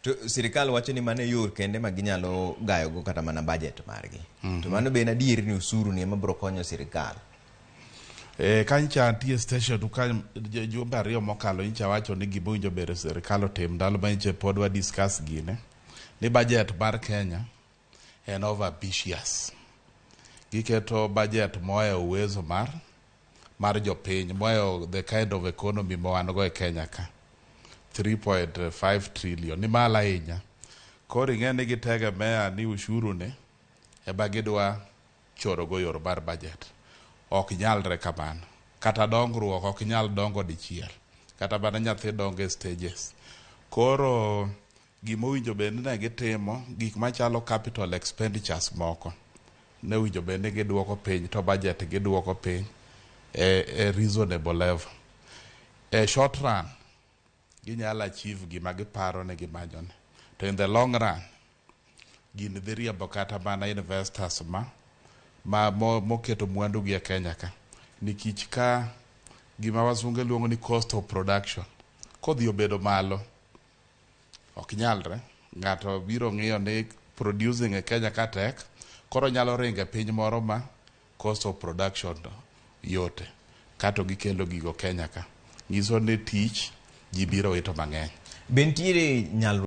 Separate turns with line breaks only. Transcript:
To sirikal wacho ni mano e yor kende ma ginyalo gayogo kata mana budget margi. To mano be en adier ni osuru ni ema biro konyo sirikal?
E, ka nyicha nitie station ka jumbe 2 mokalo, nyicha wacho ni gima owinjo ber sirikal otim ndalo ma nyicha pod wa discuss gine ni budget mar Kenya en over ambitious. Giketo budget mohewo uwezo mar jopiny, mohewo the kind of economy ma wan go e Kenya ka. 3.5 trillion ni malo ahinya. Koro ing'e ni gitegemea ni ushuru ni ema gidwa choro go yor mar budget. Ok nyalre kamano. Kata dongruok ok nyal dongo dichiel. Kata mana nyathi dongo e stages. Koro gima owinjo bed ni ne gitimo, gik machalo capital expenditures moko ne owinjo bed ni giduoko piny, to budget giduoko piny e reasonable level. E short run ginyalo achieve gima giparo ni gimanyo ni. To in the long run gini dhi riembo kata mana investors ma moketo mwandu gi e Kenya ka. Nikech ka gima wasunge luongo ni cost of production kodhi obedo malo, ok nyalre. Ng'ato biro ng'iyo ni producing e Kenya ka tek, koro nyalo ringo e piny moro ma cost of production yote, kato gikelo gigo Kenya ka. Nyiso ni tich ji biro wito mang'eny.
Be nitiere nyalruok